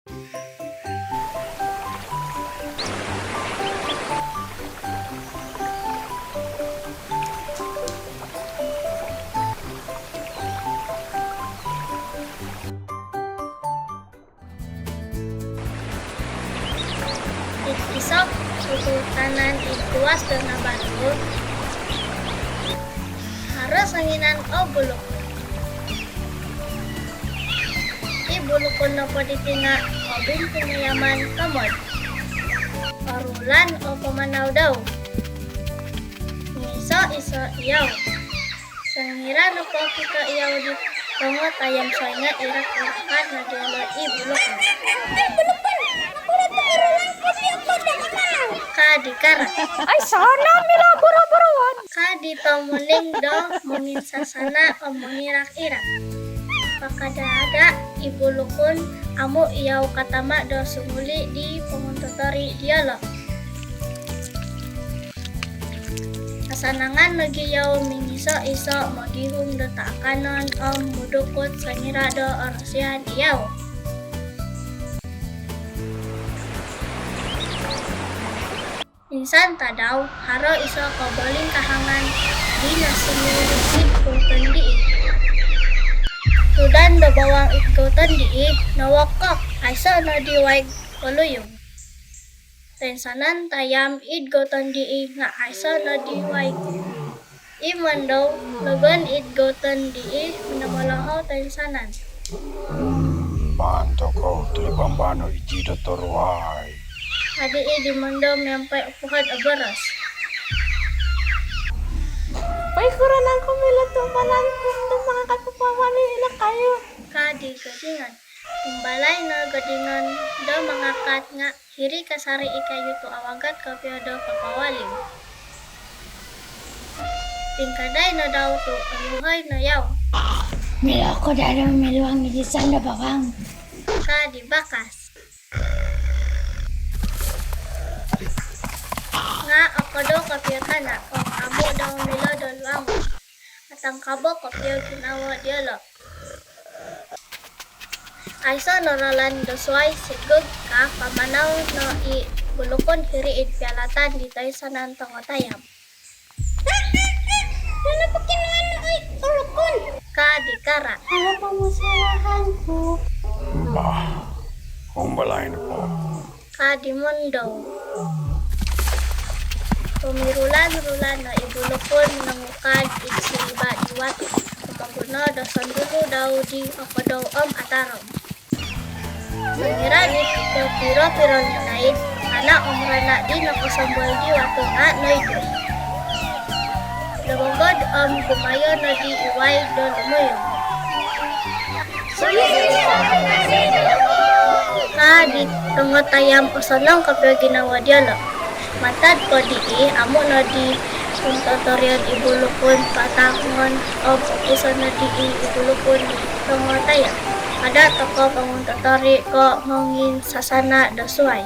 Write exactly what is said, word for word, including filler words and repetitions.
Id iso' tutuutanan id tuas do nabalut, haro songinan o bulukun. I bulukun nopo diti nga' obintingayaman tomod. Orulan o pamanau dau. Miiso-iso' iyau. Songira nopo kito iyau di tongo tayam suai nga' irak-irakan no diolo i bulukun. Ai, bulukun! Nokuro tu orulan kopio ko do pamanau? Ka di Kara. Ai, sana milo buru-buruan. Ka di tomuning do monginsasana' om mongirak-irak. Pakada-ada' i bulukun, amu' iyau katama' do sumuli' di pongontotori' diolo. Asanangan nogi' iyau mingiso-iso' mogihum do taakanon om mudukut songira' do orosian iyau. Insan tadau, haro iso' kobolingkahangan di nosumirit id gouton dii. Sudan do bawang id gouton dii, nowokok, aiso' nodi waig koluyung. Toinsanan tayam id gouton dii nga' aiso' nodi waig. I mondou, logon id gouton dii, minomolohou toinsanan. Hmm, maan tokou tulibambano iti do toruai. Adi i di mondou miampai upuhod o boros. Pai, kuro nangku milo tumbalan ku do mangakat papawali ilo kayu? Ka di Godingon. Umbalai no Godingon do mangakat nga' hiri kasari i kayu tu' awagat kopio do papawali. Tingkadai no dau tu' onuhoi no yau. Milo oku daa do miluang id isan do bawang. Ka di Bakas. Nga' okodou kopio tana' om amu' dau milo do luangon. Atangkabo kopio ginawo diolo. Aiso' no ralan do suai sigug ka pamanau no i bulukun hiri id pialatan di toinsanan tongo tayam. Nunu po kinuan nu, oi bulukun? Ka di Kara. Haro pomusarahan ku. Bah, umbalai no po. Ka di mondou. Pomirulan-rulan no i bulukun nongukad id siriba' di watu. Pomoguno do sondulu dau di okodou om atarom. Songira' di piro-piro minaid, tana' om rana' di nokosombol di watu nga' noidu. Lobogod om gumayo nodi i waig do lumuyung. Ka di tongo tayam, osonong kopio ginawo diolo. Mantad po dii, amu' nodi pongontotorion i bulukun patangon om opuso' nodi i bulukun di tongo tayam. Kada' tokou pongontotori' ko' monginsasana' do suai.